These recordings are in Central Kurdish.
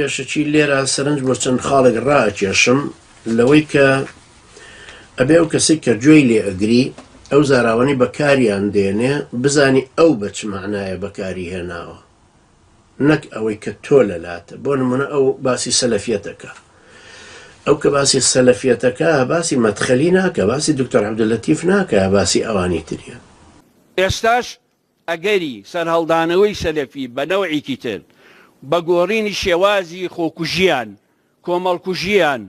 پێشەکی لێرە سەرنج بۆ چەند خاڵێک ڕائەکێشم لەوەی کە ئەبێ ئەو کەسەی کە گوێی لێ ئەگری ئەو زاراوانەی بەکاریان دێنێ بزانی ئەو بە چ مەعنایە بەکاری هێناوە نەک ئەوەی کە تۆ لەلاتە بۆ نمونە ئەو باسی سەلەفیەتەکە ئەو کە باسی سەلەفیەتەکە باسی مەدخەلی ناکە باسی دکتۆر عەبدوللەتیف ناکە باسی ئەوانی تریە. ئێستاش ئەگەری سەرهەڵدانەوەی سەلەفی بە نەوعێکی تر، بە گۆڕینی شێوازی خۆکوژییان، کۆمەڵکوژییان،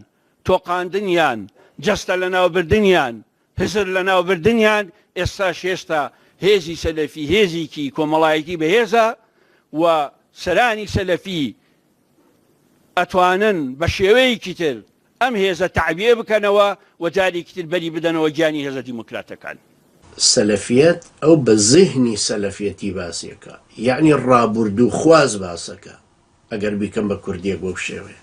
تۆقاندنیان، جەستە لەناوبردنیان، هزر لەناوبردنیان، ئێستاش هێشتا هێزی سەلەفی هێزیکی کۆمەڵایەتی بەهێزە و سەرانی سەلەفی ئەتوانن بە شێوەیەکی تر ئەم هێزە تەعبیە بکەنەوە و جارێکی تر بەری بدەنەوە گیانی هێزە دیموکراتەکان. سەلەفیەت ئەو بە زیهنی سەلەفیەتی باسی ئەکا یەعنی ڕابوردووخواز باس ئەکا ئەگەر بیکەم بە کوردیەک بەو شێوەیە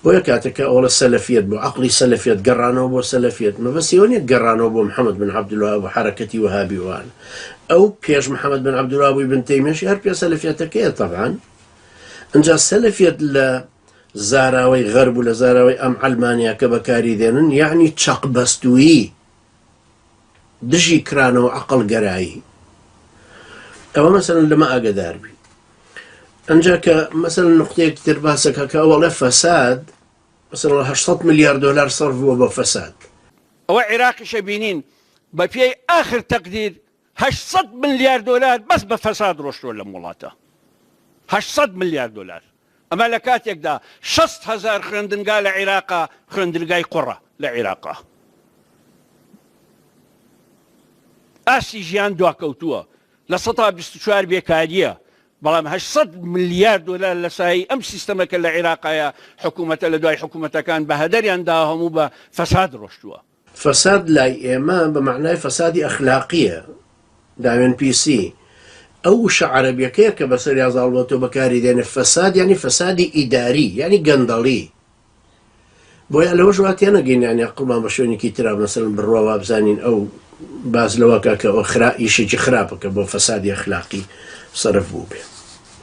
بۆیە کاتێک کە ئەوڵە سەلەفیەت بۆ عەقڵی سەلەفیەت گەڕانەوە بۆ سەلەفیەت مەبەستی ئەوە نیە گەڕانەوە بۆ محەمەد بن عەبدولوەهاب و حەرەکەتی وەهابی وان ئەو پێش محەمەد بن عەبدولوەهاب و ئیبن تەیمیەش هەر پێ سەلەفیەتەکەیە تەبعەن ئینجا سەلەفیەت لە زاراوەی غەرب و لە زاراوەی ئەم عەلمانیا کە بەکاری دێنن یەعنی چەقبەستوویی دژی کرانەوە عەقڵگەرایی ئەوە مەسەلەن لەمە ئاگەدار بی ئەنجا کە مەسەلەن نقطەیەکی تر باسەکە کە ئەوەڵێ فەساد مەسەلەن 800 ملیار دۆلار سەرف بووە بۆ فەساد. ئەوە عێراقیشە بینین بە پێی ئاخر تەقدیر 800 ملیار دۆلار بەس بە فەساد ڕۆشتووە لەم وڵاتە 800 ملیار دۆلار. ئەمە لە کاتێکدا 60 هەزار خوێندنگا لە عیراقا خوێندنگای قوڕە لە عیراقا ئاستی ژیان دواکەوتووە 24% بێکارییە بەڵام 800 ملیار دۆلار لە سایەی ئەم سیستەمە کە لە عیراقایە حکوومەتە لە دوای حکوومەتەکان بە هەدەریان دا هەموو بە فەساد ڕۆشتووە. فەساد لای ئێمە بە مەعنای فەسادی ئەخلاقییە، داوێن پیسی، ئەو وشە عەرەبیەکەیە کە بەسەریا زاڵ بۆ تۆ بەکاری دێنێ، فەساد یانی فەسادی ئیداری، یانی گەندەڵی. بۆیە لەوەش وا تێنەگەین یانی ئەقڵمان بە شوێنێکی ترا مەسەلەن بڕوا وابزانین ئەو باس لەوە کا کە ئەو خرا ئیشێکی خراپە کە بۆ فەسادی ئەخلاقی سەرف بووبێ.